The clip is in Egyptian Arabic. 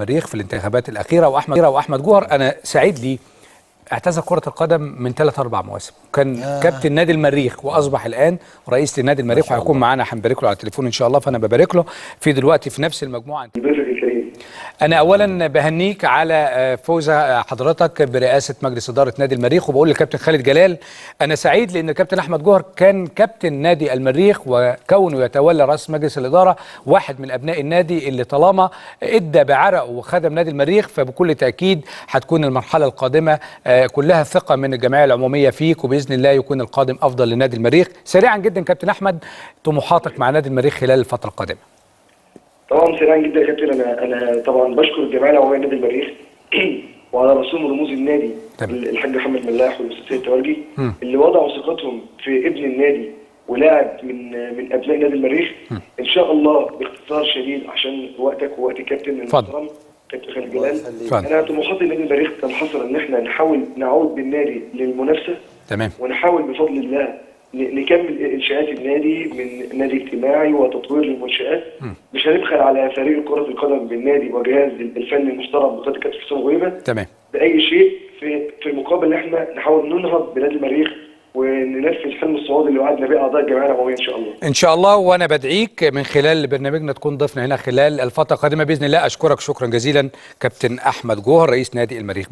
المريخ في الانتخابات الاخيرة. واحمد جوهر انا سعيد ليه اعتزل كرة القدم من 3 4 مواسم، كان كابتن نادي المريخ واصبح الان رئيس لنادي المريخ، وهيكون معانا هنبارك له على التليفون ان شاء الله، فانا ببارك له في دلوقتي في نفس المجموعة. انا اولا بهنيك على فوز حضرتك برئاسة مجلس ادارة نادي المريخ، وبقول للكابتن خالد جلال انا سعيد لان الكابتن احمد جوهر كان كابتن نادي المريخ، وكونه يتولى راس مجلس الادارة واحد من ابناء النادي اللي طالما ادى بعرقه وخدم نادي المريخ، فبكل تاكيد هتكون المرحلة القادمة كلها ثقة من الجمعية العمومية فيك، وباذن الله يكون القادم افضل لنادي المريخ. سريعا جدا كابتن احمد، طموحاتك مع نادي المريخ خلال الفترة القادمة؟ طبعا سريعا جدا يا كابتن، انا طبعا بشكر الجمعية العمومية لنادي المريخ وعلى راسهم رموز النادي الحاج محمد ملاح والاستاذ سيد التوالجي اللي وضعوا ثقتهم في ابن النادي ولاعب من ابناء نادي المريخ. ان شاء الله باختصار شديد عشان وقتك ووقت الكابتن المحترم كابتن خالد جلال، انا طموحاتي لنادي المريخ تنحصر ان احنا نحاول نعود بالنادي للمنافسة، تمام، ونحاول بفضل الله نكمل انشاءات النادي من نادي اجتماعي وتطوير للمنشآت. مش هنبخل على فريق كرة القدم بالنادي وجهاز الفني المحترم بقيادة الكابتن حسام غويبة، تمام، بأي شيء في المقابل ان احنا نحاول ننهض بنادي المريخ وننفذ حلم الصعود اللي وعدنا به اعضاء الجمعية العمومية ان شاء الله. ان شاء الله، وانا بدعيك من خلال برنامجنا تكون ضيفنا هنا خلال الفترة القادمة باذن الله. اشكرك شكرا جزيلا كابتن احمد جوهر رئيس نادي المريخ.